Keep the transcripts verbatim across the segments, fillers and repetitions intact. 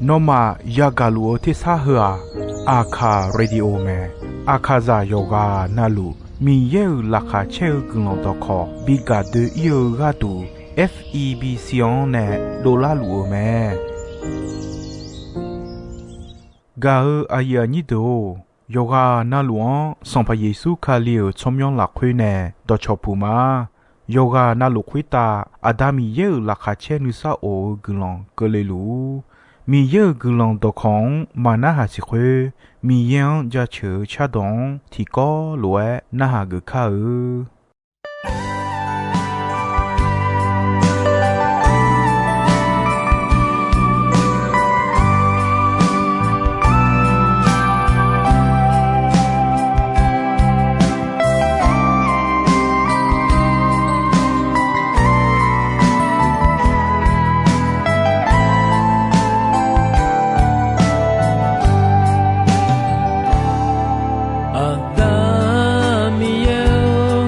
Nawmaf yagaq luf-eu tersar heu-aq, Aqkaq Radio mae. Aqkaqzaq yawqghaq navluf Miqyaer-euq laqkhaq caer-eu guiqlanq dawqkawq bi gaq doe-ir-eu gharduq, F E B C-anr nae dovlar luf-eu mae. Gaq-eu aqyuif aqnyir deuq-or, yawqghaq navluf-anr Sanqpaq Yeqsur Kali-euq tsawrmyanr lafkhoer nae dawqcawq puq ma. Yawqghaq navluf khoertav Aqda Miqyaer-euq laqkhaq caer nuisar of-eu guiqlanq keuvle luf-ur. Miqyaer-euq guiqlanq dawqkawq-anr maqnarhaq siq khoer, Miqyaer-anr jaceuq-eu cardawq-anr tiqkawv lof-aer narhaq geuf kar-eu. Aqda Miqyaer-or,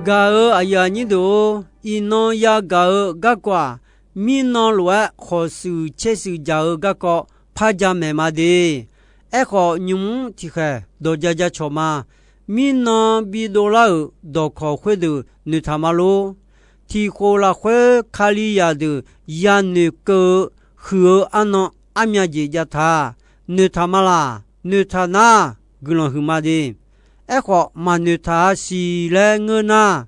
Gaq-euq aqyuif aqnyir deuq-or, iqnan yagaq-eu garkawv-aq, mirnan lof-aer khawqshuif caershuif dzaq-eu garkawv par jamaeq ma de. Aerkhawf, nymq-mr tiqkhaeq dawq ja ja cawq ma. Mirnan bidov lar-euq dawqkawq khoerdeuq noeqtaq ma lor. Tiq khof lafkhoer Kalizaq deuq yanoeq keuv-eu huiq-eu arnan armya jeq jav taq. Noeqtaq ma laq? Noeqtaq nar, guiqlanq huiq ma de. Aerkhawf, maqnoeqtaq-a siq laer ngeur nar,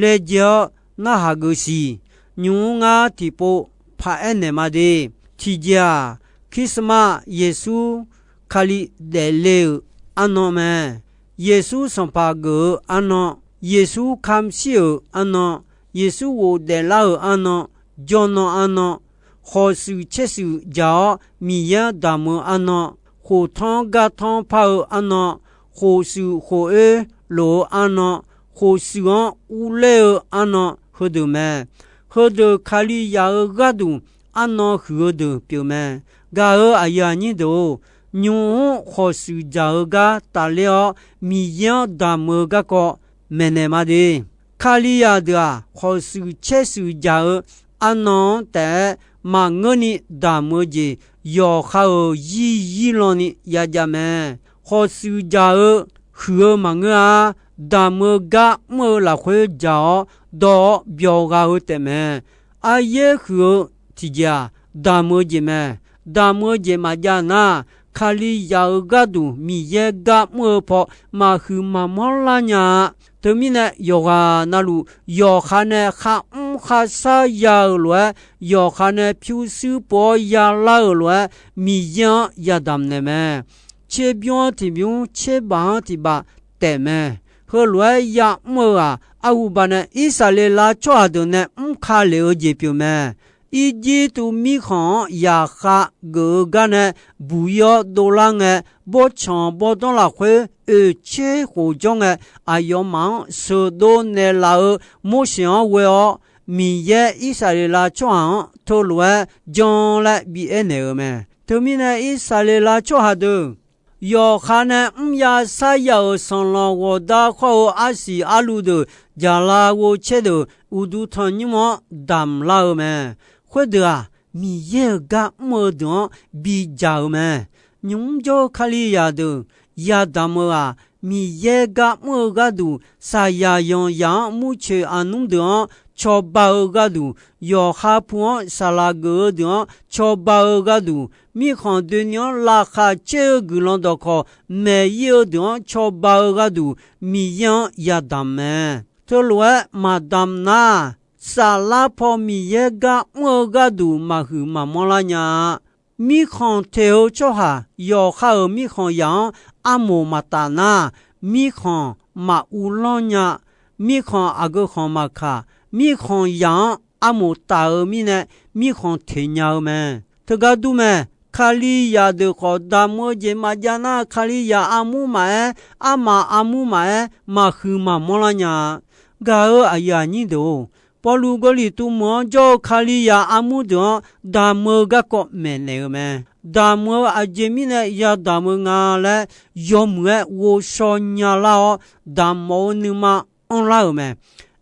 laejae-awr narhaq geuf siq. Nymq-mr ngar tiqpov paq-aer naeq ma de. Tiqjeq-aq, Christmas, Yeqsur Kali daefle-euq arnan mae. Yeqsur Sanqpaq geuf-eu arnan, Yeqsur kamq shir-euq arnan, Yeqsur ghofdaef lar-euq arnan, jawrnan arnan, khawqshuif caershuif dzaq-awr Miqyaer-anr damq-eu arnan, khoftanr gartanr par-eu arnan, khofshuif khof-oer lof-eu arnan, khofshuif-anr urler-eu arnan heudeuq mae. Heudeuq Kalizaq-eu gharduq arnan huiq-eu deuq pyeuf mae. Gaq-euq aqyuif aqnyir deuq-or, nymq-mr khawqshuif dzaq-eu gar tafler-awr Miqyaer-anr damq-eu garkawv maeqnaeq ma de. Kalizaq deuq-aq, khawqshuif caershuif dzaq-eu arnan-anr taef-aer maqngeurni damq-eu jeq yawqha-euq zir zir lanni ya jav mae. Khawqshuif dzaq-eu huiq-eu maqngeur-a. Damq-eu gar mr-eu lafkhoer dzaq-awr dawq-awr byawq gha-eu taefmae. Aryaer huiq-eu tiqjeq-aq, damq-eu jeq mae. Damq-eu jeq maqjav nar, Kalizaq-eu gharduq Miqyaer gar mr-eu paw maqhuiq maqmanr lar nya-a. Teumirnae, yawqghaq navluf yawqha nae kharmr kharshar ya-euq lof-aer, yawqha nae pyurshuir pov-awr yalar-euq lof-aer, Miqyaer-anr yadamq naeq mae. Tserbymr-anr tiqbymr, tserbaf-anr tiqbaf taef mae. Heulof-aer ya'mr-eu-aq, arhuba nae Irsaqleqlav tsawrhaq deuq nae mr ka lef-eu jeq pyeuf mae. Irjirtuv mirkhanq-anr yaqkhav geuf-eu gar nae buq-ir-awr dovlar ngae, bawrtsanq bawrdanr lafkhoer oeq tser khof jawr ngae, aqyawfmaf-anr sheuqdov naeqlaf-eu Morseq-anr ghoe-awr, Miqyaer Irsaqleqlav tsawrhaq-anr teulof-aer jan laer bi aernaeq-euq mae. Teumirnae, Irsaqleqlav tsawrhaq deuq yawqha nae mr ya sar ya-euq sanqlanq ghawqdar khawr-eu arsiq arluv deuq jaqlav ghovcaer deuq uqduq tanqnymr-anr damq lar-eu mae. Khoerdeuq-aq, Miqyaer-euq gar mr-eu deuq-anr bidzaq-euq mae. Nymq-mr jawr-eu Kalizaq deuq yadamq-eu-aq, Miqyaer gar mr-eu gharduq, saqyaq yanqzaq-anr murcoeq aqnmr deuq-anr cawba-eu gharduq, yawqha pu-anr saqlaq geuf-eu deuq-anr cawba-eu gharduq, mirkhanq doeni-anr laqkhaq caer-eu guiqlanq dawqkawq maeq-ir-eu deuq-anr cawba-eu gharduq, Miqyaer-anr yadamq mae. Teulof-aer maqdamq nar, saflar paw Miqyaer gar mr-eu gharduq maqhuiq maqmanr lar nya-a. Mirkhanq teq-eu tsawrhaq yawqha-euq mirkhanq yaq-anr armoq maqtaf nar, mirkhanq maquvlanr nya. Mirkhanq aqgeu khanq maqkaq, mirkhanq yaq-anr armoq taf-eu mirnae, mirkhanq teq nya-eu mae. Teugar dur mae. Kalizaq deuq khawf, damq-eu jeq maqjav nar, Kalizaq armur maqaer, armaf armur maqaer, maqhuiq maqmanr lar nya-a. Gaq-euq aqyuif aqnyir deuq-or, Pawrluv Gawrliqtu meuq-anr jawr-eu Kalizaq armur deuq-anr damq-eu garkawv maeqnaeq-eu mae. Damq-eu aqjeq mirnae yadamq-eu nga laer yawmuiq-aer ghovshaw nyalar-awr, damq mawf-eu nuima anrlar-euq mae.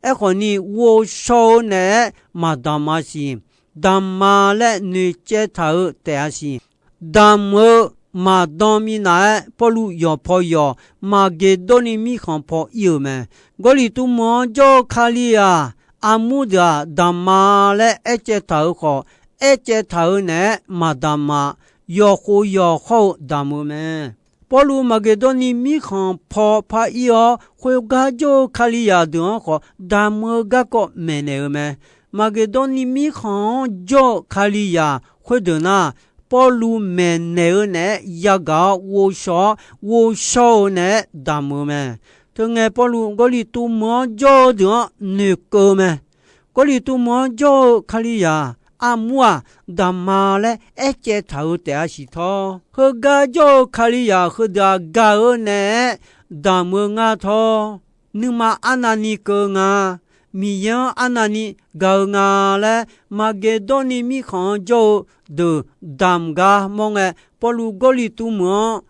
Aerkhawf ni, ghovshaw-eu naeq-aer maqdamq-a siq. Damq-a laer noeqcaev taq-eu taef-a siq. Damq-eu maqdan minav-aer, Pawrluv yawqpaw yawq Maqgeqdawrni mirkhanq paw ir-euq mae. Gawrliqtu meuq-anr jawr-eu Kalizaq armur deuq-aq, damq-a laer aercaev taq-euq khawf, aercaev taq-euq naeq-aer maqdamq-a. Yawqkhof yawqkhawr-eu damq-eu mae. Pawrluv Maqgeqdawrni mirkhanq paw par ir-awr, khoergar jawr-eu Kalizaq deuq-anr khawf, damq-eu garkawv maeqnaeq-eu mae. Maqgeqdawrni mirkhanq-anr jawr-eu Kalizaq khoerdeuq nar, Pawrluv maeqnaeq-eu naeq-aer yagaq-awr ghovshaw-awr, ghovshaw-eu naeq-aer damq-eu mae. Teungae, Pawrluv Gawrliqtu meuq-anr jawr-eu deuq-anr noeqkeuv-eu mae. Gawrliqtu meuq-anr jawr-eu Kalizaq armur-aq, damq-a laer aercaev taq-eu taef-a siq tawr. Heugar jawr-eu Kalizaq heudeuq-aq, gaq-eu naeq-aer damq-eu ngar tawr. Nuima arnavni keuv-eu nga. Miqyaer-anr arnavni gaq-eu nga laer, Maqgeqdawrni mirkhanq-anr jawr-eu deuq damq gar mawr ngae, Pawrluv Gawrliqtu meuq-anr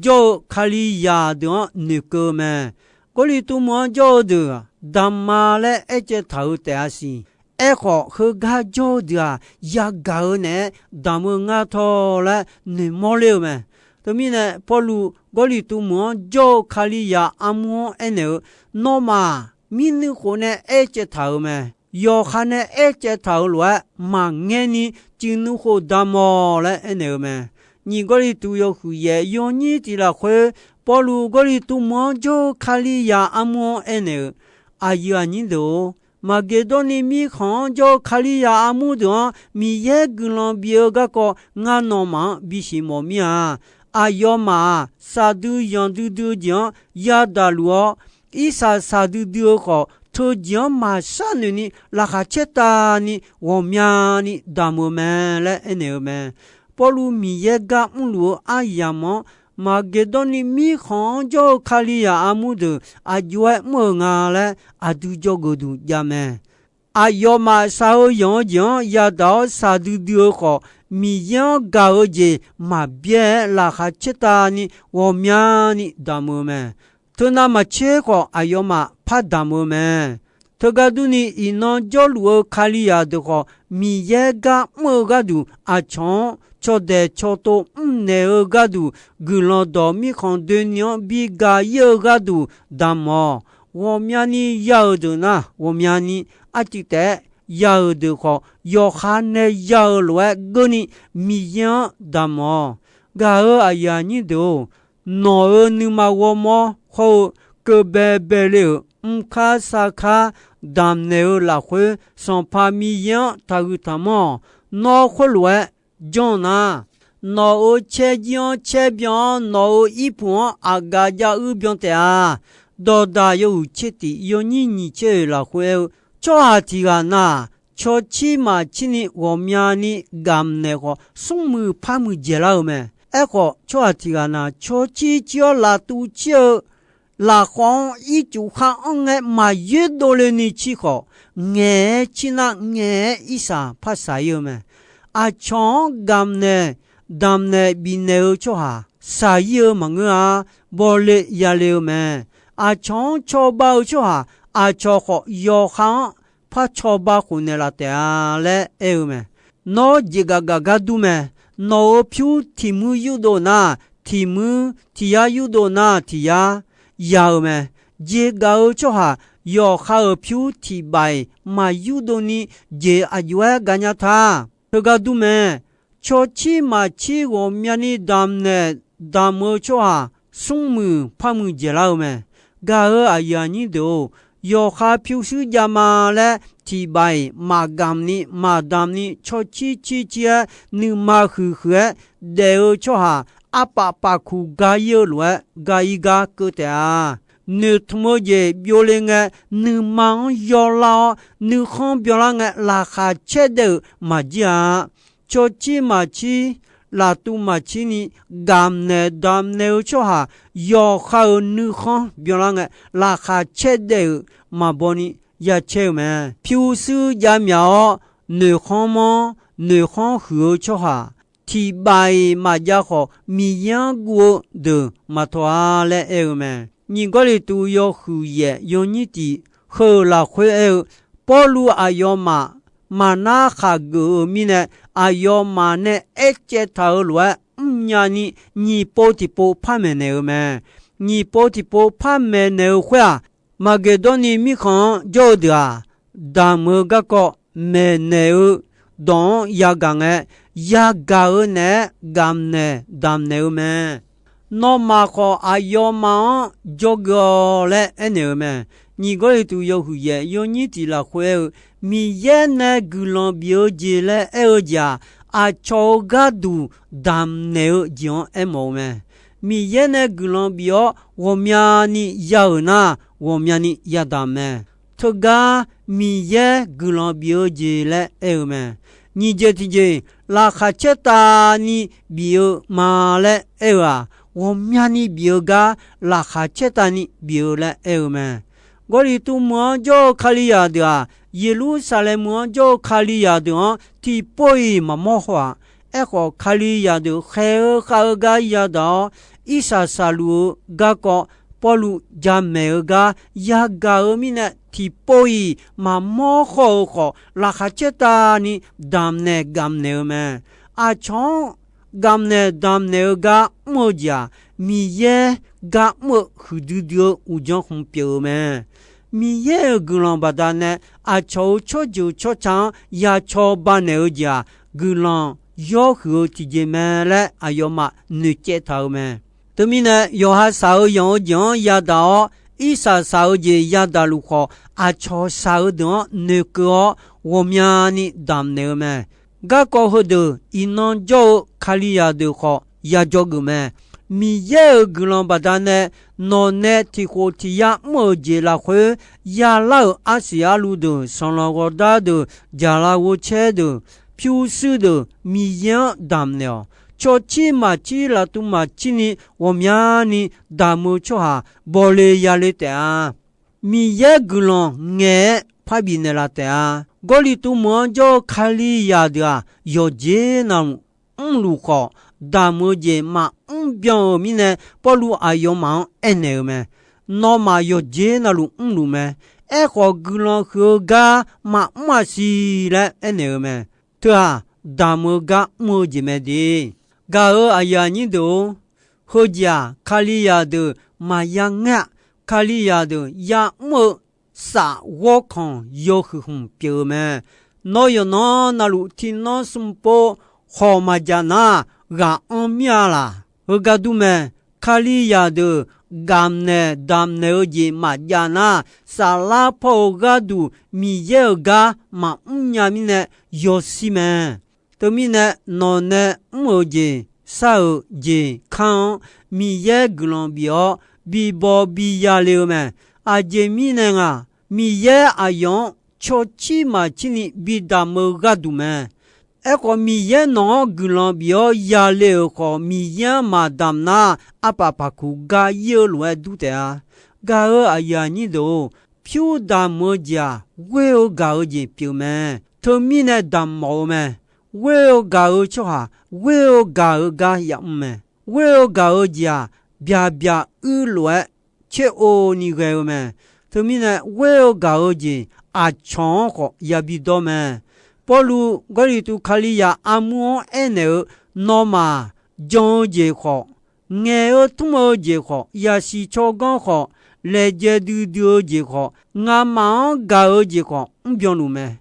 jawr-eu Kalizaq deuq-anr noeqkeuv-eu mae. Gawrliqtu meuq-anr jawr-eu deuq damq ma laer aercaev taq-euq taef-a siq. Aerkhawf, heugar jawr-eu deuq-aq, yagaq-eu naeq-aer damq-eu ngar tawr laer noeqmawr ler-eu mae. Teumirnae, Pawrluv Gawrliqtu meuq-anr jawr-eu Kalizaq armur-anr aernaeq-eu, nawmaf mirnuikhof nae aercaev taq-euq mae. Yawqha nae aercaev taq-euq lof-aer maqngaer ni, cuiv nuikhof damq-awq laer aernaeq-eu mae. Nyiq Gawrliqtu yawhuiq yaef yawnyir tiq lafkhoer, Pawrluv Gawrliqtu meuq-anr jawr-eu Kalizaq armur-anr aernaeq-eu, aqyuif aqnyir deuq-or, Maqgeqdawrni mirkhanq-anr jawr-eu Kalizaq armur deuq-anr Miqyaer guiqlanq bif-eu garkawv ngar nawmaf-anr bisiq mawf mir-a. Aqyawfmaf-aq, shaqdui yanqdui dui-eu jeq-anr yadaq luf-awr, irsaq shaqdui dui-eu khawf, teujeq-anr maqshar noeq ni laqkhaq caertav ni ghawqmyani damq-eu mae laer aernaeq-eu mae. Pawrluv Miqyaer gar mrluf-eu aryamq-anr, Maqgeqdawrni mirkhanq-anr jawr-eu Kalizaq armur deuq aqjox-aer mr-euq nga laer aqdui jawrgeuf duq jav mae. Aqyawfmaf shaq-eu yanq-eu jeq-anr yadaq-awr shaqdui dui-eu khawf, Miqyaer-anr gaq-eu jeq maqbyaer-aer laqkhaq caertav ni ghawqmyani damq-eu mae. Teunav maqtser khawf, aqyawfmaf par damq-eu mae. Teugar durni, iqnan jawrluf-eu Kalizaq deuq khawf, Miqyaer gar mr-eu gharduq, aqcawq-anr cawdaeq cawtov mrnaeq-eu gharduq, guiqlanq dawq mirkhanq doeni-anr bi gaq ir-eu gharduq damq-awq. Ghawqmyani ya-euq deuq nar, ghawqmyani arcuiv taef-aer ya-euq deuq khawf, yawqha nae ya-euq lof-aer geurni Miqyaer-anr damq-awq. Gaq-euq aqyuif aqnyir deuq-or, nawq-euq nuima ghawrmawr hawr-eu keuv baebae le-euq mrkar sarkar damqnaeq-eu lafkhoer, Sanqpaq Miqyaer-anr taqhuiq taqmanr-awq. Nawr khoerlof-aer janr nar, nawq-euq caerjir-anr caer byan-awr, nawq-euq irpuq-anr aqgaf jav uir byan taef-a. Dawqdaq yawhuiq tser tiq yawnyir nyiq tser oeq lafkhoer aer-eu, tsawrhaq tiq ghaq na-aq, cawcir maqcir ni ghawqmyani gamq naeq khawf, smrmuiq par muiq dzaeqlar-euq mae. Aerkhawf, tsawrhaq tiq ghaq na-aq, cawcir cir-awr laftuv cir-eu lafkhawf-anr ircuf khar anr ngae maqyoer dovle ni cir khawf, ngaeq-aer cir nar ngaeq-aer irsaq par shaq ir-eu mae. Aqcawq-anr gamq naeq damq naeq bifnaeq-eu tsawrhaq shaq ir-eu maqngeur-a. Bawle yale-eu mae. Aqcawq-anr cawba-eu tsawrhaq aqcawq khawf yawqha-anr par cawba khofnaeq laf taef-a laer aer-eu mae. Nawr jeqgaf gaf gar dur mae. Nawq-euq pyur tiq muir yurdov nar tiq muir, tiq yar yurdov nar tiq yar ya-eu mae. Jeqgaf-eu tsawrhaq yawqha-euq pyur tiq baf-iq maqyurdov ni jeq aqjox-aer gaq nya ta. Teugar dur mae. Cawcir maqcir ghawqmyani damqnaeq damq-eu tsawrhaq smrmuiq par muiq dzaeqlar-eu mae. Gaq-euq aqyuif aqnyir deuq-or, yawqha pyurshuir javma laer tiq baf-iq maqgamq ni maqdamq ni cawcir cir cir-aer nuima huiq huiq-aer daef-eu tsawrhaq arpaf paf kuq ga ir-eu lof-aer ga ir gar keuv taef-a. Noeqtmq-eu jeq byovle ngae, nuima-anr yawlar-awr nuikhanr byanlar ngae, laqkhaq caer daef-euq maqjir-a. Cawcir maqcir, laftuv maqcir ni gamq naeq damq naeq-eu tsawrhaq yawqha-euq nuikhanr byanlar ngae, laqkhaq caer daef-euq maqbaw ni ya caer-eu mae. Pyurshuir jav myaq-awr noeqkhanr manr noeqkhanr huiq-eu tsawrhaq tiq baf-iq maqjav khawf, Miqyaer-anr guv-eu deuq maqtawq-a laer aer-eu mae. Nyiq Gawrliqtu yawhuiq yaef yawnyir tiq heu-euq lafkhoer aer-eu, Pawrluv aqyawfmaf maqnar khaqgeuf-eu mirnae, aqyawfmaf nae aercaev taq-euq lof-aer mrnya ni nyiq pov tiqpov par maeqnaeq-eu mae. Nyiq pov tiqpov par maeqnaeq-eu khoer-aq, Maqgeqdawrni mirkhanq-anr jawr-eu deuq-aq, damq-eu garkawv maeqnaeq-eu dawq-anr yagaq ngae, yagaq-eu naeq-aer gamqnaeq damqnaeq-eu mae. Nawmaf khawf aqyawfmaf-anr dzawgeuf-awq laer aernaeq-eu mae. Nyiq Gawrliqtu yawhuiq yaef yawnyir tiq lafkhoer aer-eu, Miqyaer nae guiqlanq bif-eu jeq laer aer-eu jeq-aq, aqcawq-euq gharduq damqnaeq-eu jeq-anr aermawf-eu mae. Miqyaer nae guiqlanq bif-awr ghawqmyani ya-euq nar, ghawqmyani yadaq mae. Teugar Miqyaer guiqlanq bif-eu jeq laer aer-eu mae. Nyiq jeq tiqjeq, laqkhaq caertavni bif-eu ma laer aer-eu-aq, ghawqmyani bif-eu gar laqkhaq caertavni bif-eu laer aer-eu mae. Gawrliqtu meuq-anr jawr-eu Kalizaq deuq-aq, Yeqlursaqlaeq meuq-anr jawr-eu Kalizaq deuq-anr tiqpov-iq maqmawr haw-aq. Aerkhawf, Kalizaq deuq khaeq-eu khav-eu gar yadaq-awr, irsaq saqluf-eu garkawv Pawrluv jamaeq-eu gar yagaq-eu mirnae, tiqpov-iq maqmawr khawr-eu khawf, laqkhaq caertavni damq naeq gamq naeq-eu mae. Aqcawq-anr gamq naeq damq naeq-eu gar mr-eu jeq-aq, Miqyaer gar mr-eu huiqdui dui-eu uqdzan khmq pyeuf-eu mae. Miqyaer-euq guiqlanq baqdanae aqcawq-euq tsawrjeuq tsawrca-anr ya cawba naeq-eu jeq-aq, guiqlanq yawr huiq-eu tiqjeq mae laer aqyawfmaf noeqcaev taq-eu mae. Teumirnae, yawqha shaq-eu yanq-eu jeq-anr yadaq-awr, irsaq shaq-eu jeq yadaq luf khawf, aqcawq shaq-eu deuq-anr noeqkeuv-awr ghawqmyani damq naeq-eu mae. Garkawv heudeuq iqnan jawr-eu Kalizaq deuq khawf ya dzawgeuf mae. Miqyaer-euq guiqlanq baqdanae nawq nae tiqkhof tiq yar mr-euq jeq lafkhoer, yalar-euq arsiq arluv deuq, sanqlanq ghawqdar deuq, jaqlaf ghovcaer deuq, pyurshuir deuq Miqyaer-anr damq naeq-awq. Cawcir maqcir laftuv maqcirni ghawqmyani damq-eu tsawrhaq bawle yale taef-a. Miqyaer guiqlanq ngaeq-aer parbif naeqlaf taef-a. Gawrliqtu meuq-anr jawr-eu Kalizaq deuq-aq, yawqjeq navluf mrluf khawf, damq-eu jeq maqmr byan-euq mirnae, Pawrluv aqyawfmaf-anr aernaeq-eu mae. Nawmaf yawqjeq navluf mrluf mae. Aerkhawf, guiqlanq huiq-eu gar maqmr-a siq laer aernaeq-eu mae. Teu-aq, damq-eu gar mr-eu jeq mae de. Gaq-euq aqyuif aqnyir deuq-or, heujeq-aq, Kalizaq deuq maqya ngaer-a. Kalizaq deuq ya'mr-eu saf ghawrkanq yawhuiq hmq pyeuf-eu mae. Nawr yawqnan navluf tiqnan smq pov khawq maqjaf nar, ghaq anr mir-a laq? Heugar dur mae. Kalizaq deuq gamq naeq damq naeq-eu jeq maqjav nar, saflar pawr-eu gharduq Miqyaer-euq gar maqmr nya mirnae yawshir mae. Teumirnae, nawq nae mr-euq jeq, shar-euq jeq kar-anr Miqyaer guiqlanq bif-awr, bibaw biya le-eu mae. Aqjeq mirnae ngaq, Miqyaer aqyawf-anr cawcir maqcirni bidamq-eu gharduq mae. Aerkhawf, Miqyaer nawq-anr guiqlanq bif-awr yale-euq khawf, Miqyaer-anr maqdamq nar, arpaf paqkuq gar ir-eu lof-aer dur taef-a. Gaq-euq aqyuif aqnyir deuq-or, pyur damq-eu jeq-aq, ghoer-eu gaq-eu jeq pyeuf mae. Teumirnae damq mawf-eu mae. Ghoer-eu gaq-eu tsawrhaq, ghoer-eu gaq-eu gar yamr mae. Ghoer-eu gaq-eu jeq-aq, byaqbyaq uir lof-aer tser-o ni ghae-eu mae. Teumirnae, ghoer-eu gaq-eu jeq aqcawq-anr khawf yabi dawr mae. Pawrluv Gawrliqtu Kalizaq armur-anr aernaeq-eu, nawmaf jan-eu jeq khawf, ngaeq-eu tmr-eu jeq khawf, yasiq tsawrganr khawf, laejae duidui-eu jeq khawf, ngamaf-anr gaq-eu jeq khawf, mrbyan luf mae.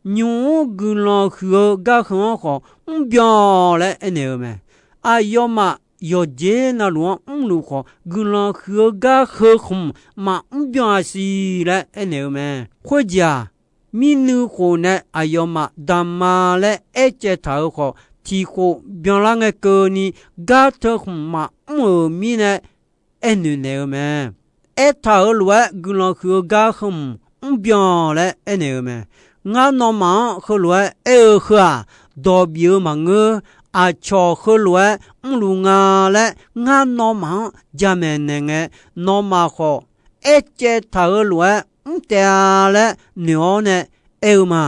Nymq-mr guiqlanq huiq-eu gar heu-anr khawf, mrbyan laer aernaeq-eu mae. Aqyawfmaf yawqjeq navluf-anr mrluf khawf, guiqlanq huiq-eu gar heu khmq maqmr byan-a siq laer aernaeq-eu mae. Khoerjeq-aq, mirnuikhof nae aqyawfmaf damq ma laer aercaev taq-euq khawf, tiqkhof byanlar ngae keuvni, gar teu khmq maqmr-euq mirnae aernoeq naeq-eu mae. Aertaq-euq lof-aer guiqlanq huiq-eu gar heu khmq mrbyan laer aernaeq-eu mae. Ngar nawmaf-anr heulof-aer aer-eu heu-aq, dawq bif-eu maqngeur. Aqcawq heulof-aer mrluf nga laer ngar nawmaf-anr jamaeq naeq ngae, nawmaf khawf aercaev taq-euq lof-aer mr taef-a laer noeq-awr nae aer-eu ma.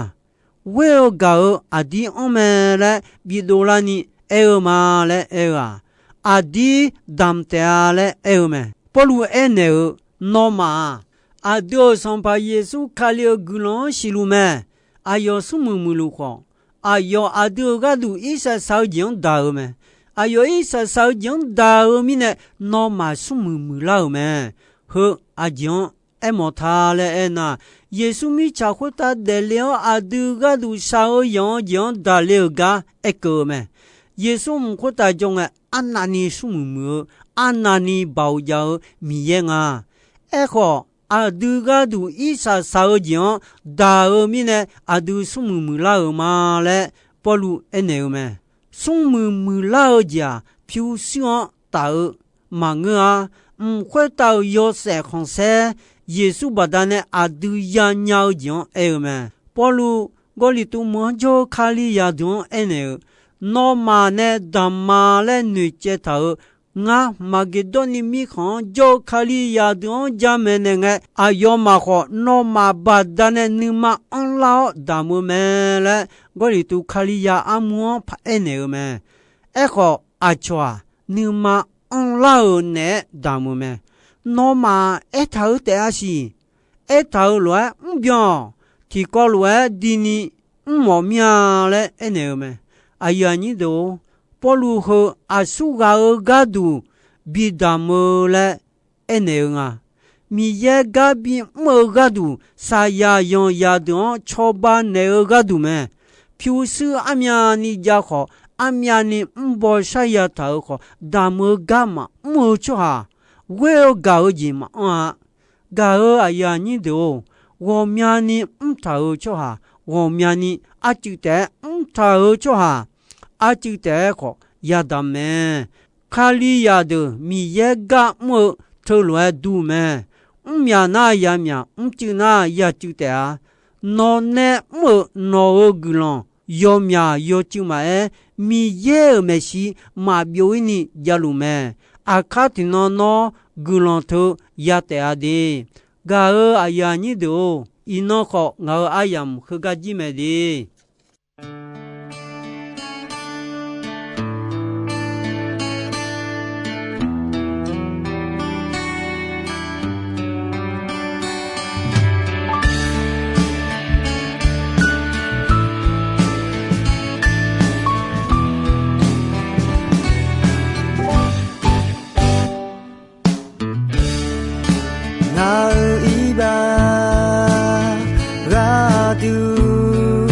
Ghoer-eu gaq-eu aqdir anr mae laer bidov larni aer-eu ma laer aer-eu-aq, aqdir damq taef-a laer aer-eu mae. Pawrluv aernaeq-eu, nawmaf-aq, aqdui-euq Sanqpaq Yeqsur Kali-euq guiqlanq-anr siqluf mae. Aqyawf smrmuiq muiqluf khawf, aqyawf aqdui-euq gharduq irsaq saq-eu jeq-anr daq-eu mae. Aqyawf irsaq saq-eu jeq-anr daq-eu mirnae, nawmaf smrmuiq muiqlar-euq mae. Heu aqjeq-anr aermawf ta laer aernar, Yeqsur mirtsaq khoertav daefle-awr aqdui gharduq shaq-eu yanq-eu jeq-anr daqle-euq gar aerkeuv-eu mae. Yeqsur mq khoertav jawr ngae, arnavni smrmuiq muiq-eu, arnavni baoq jav-eu Miqyaer nga. Aerkhawf, aqdui gharduq irsaq saq-eu jeq-anr daq-eu mirnae, aqdui smrmuiq muiqlar-euq ma laer Pawrluv aernaeq-eu mae. Smrmuiq muiqlar-eu jeq-aq, pyurshuir-anr taf-eu maqngeur-a. Mq khoertav-euq yawshaef khanqsaer Yeqsur baqdanae aqdui yanya-eu jeq-anr aer-eu mae. Pawrluv Gawrliqtu meuq-anr jawr-eu Kalizaq deuq-anr aernaeq-eu, nawmaf nae damq ma laer noeqcaev taq-euq, ngar Maqgeqdawrniv mirkhanq-anr jawr-eu Kalizaq deuq-anr jamaeq naeq ngae, aqyawfmaf khawf nawmaf baqdanae nuima anrlar-awr damq-eu mae laer, Gawrliqtu Kalizaq armur-anr paraer naeq-eu mae. Aerkhawf, aqcawq-aq, nuima anrlar-euq naeq-aer damq-eu mae. Nawmaf aertaq-eu taef-a siq. Aertaq-euq lof-aer mrbyan-awq. Tiqkawv lof-aer dini mrmawf mir-a laer aernaeq-eu mae. Aqyuif aqnyir deuq-or, Pawrluv heu aqsurghaq-eu gharduq bi damq-eu laer aernaeq-eu nga. Miqyaer gar bimr-eu gharduq, saqyaq yanqzaq deuq-anr cawba naeq-eu gharduq mae. Pyurshuir armyavni jav khawf, armyavni mrbaw sharya taq-eu khawf, damq-eu gar maqmr-eu tsawrhaq, ghoer-eu gaq-eu jeq maqanr-a. Gaq-euq aqyuif aqnyir deuq-or, ghawqmyani mrtaq-euq tsawrhaq, ghawqmyani arcuiv taef-aer mrtaq-euq tsawrhaq, arcuiv taef-aer khawf yadamq mae. Kalizaq deuq Miqyaer gar mr-eu teulof-aer dur mae. Mrmyaq nar yamyaq, mrcuiv nar yacuiv taef-a. Nawq nae mr-euq nawq-euq guiqlanq yawmyaq yawcuiv maqaer, Miqyaer-euq maeqshi maqbyov-ir ni javluf mae. Aqkar tiqnan nawr guiqlanq teu ya taef-a de. Gaq-euq aqyuif aqnyir deuq-or, iqnan khawf ngaq-euq aryamq heugar jir mae de. Ngaq-euq iqbax gharduq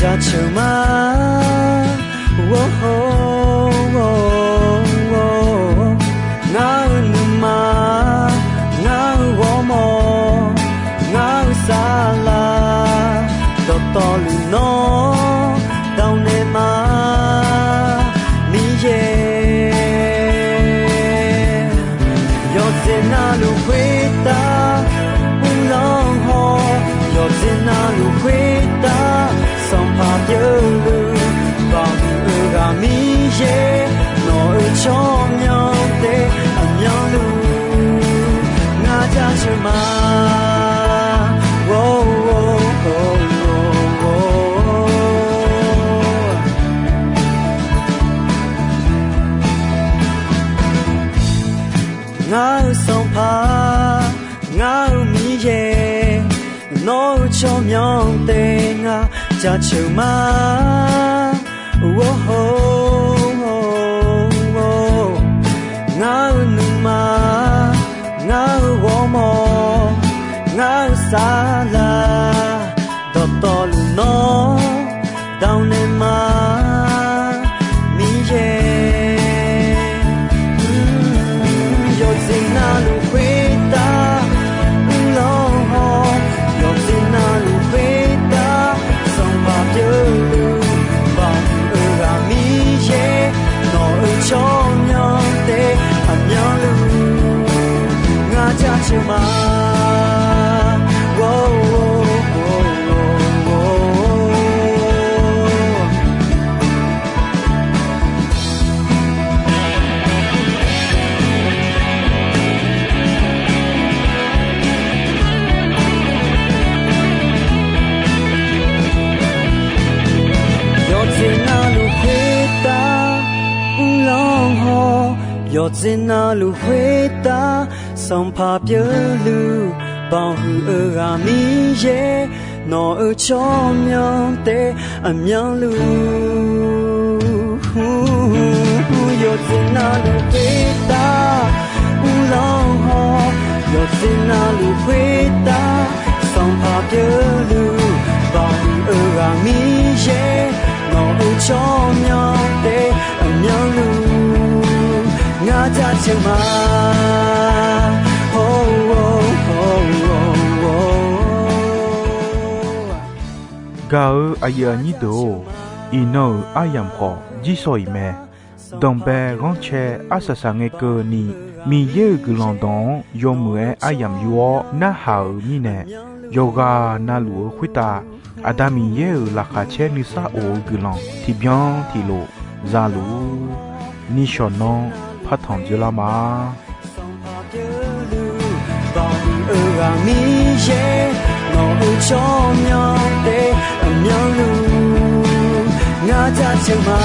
jaceuq ma. Or, ngar-eu nuima, ngar-eu ghawrmawr, ngar-eu saflar, dawqtawvluf nawr dawq naeq ma, Miqyaer. Yawqjeq navluf khoertav uvlanr haw, yawqjeq navluf khoertav sanqpaq pyeufluf, baqhuiq-eu ghaq Miqyaer, nawq-euq tsawrmyanr taef aqmyanluf ngar jaceuq ma. Ngar-eu Sanqpaq, ngar-eu Miqyaer, nawq-euq tsawrmyanr taef ngar jaceuq ma. Or, ngar-eu nuima, ngar-eu ghawrmawr, ngar-eu saflar, dawqtawvluf nawr dawq naeq ma, Miqyaer. Yawqjeq navluf khoertav uvlanr haw, yawqjeq navluf khoertav sanqpaq pyeufluf, baqhuiq-eu ghaq Miqyaer, nawq-euq tsawrmyanr taef aqmyanluf ngar jaceuq ma. Yawqjeq navluf khoertav uvlanr haw, yawqjeq navluf khoertav sanqpaq pyeufluf, baqhuiq-eu ghaq Miqyaer, nawq-euq tsawrmyanr taef aqmyanluf. Yawqjeq navluf khoertav uvlanr haw, yawqjeq navluf khoertav sanqpaq pyeufluf, baqhuiq-eu ghaq Miqyaer, nawq-euq tsawrmyanr taef aqmyanluf ngar jaceuq ma. Gaq-eu aqyuif aqnyir deuq-or, iqnan-euq aryamq khawf jirsawq iq mae. Danqbae ghanrcae arsaq saq ngae keuvni, Miqyaer-euq guiqlanq dawq-anr yawmuiq-aer aryamq yur-awr narhaq-euq mirnae, yawqghaq navluf-eu khoertav Aqda Miqyaer-euq laqkhaq caer nuisar of-eu guiqlanq tiqbyan tiqlof za luf-ur. Nishawq nanr partanq dzoerlar ma. Ghaq Miqyaer, nawq-euq tsawrmyanr taef aqmyanluf ngar jaceuq ma.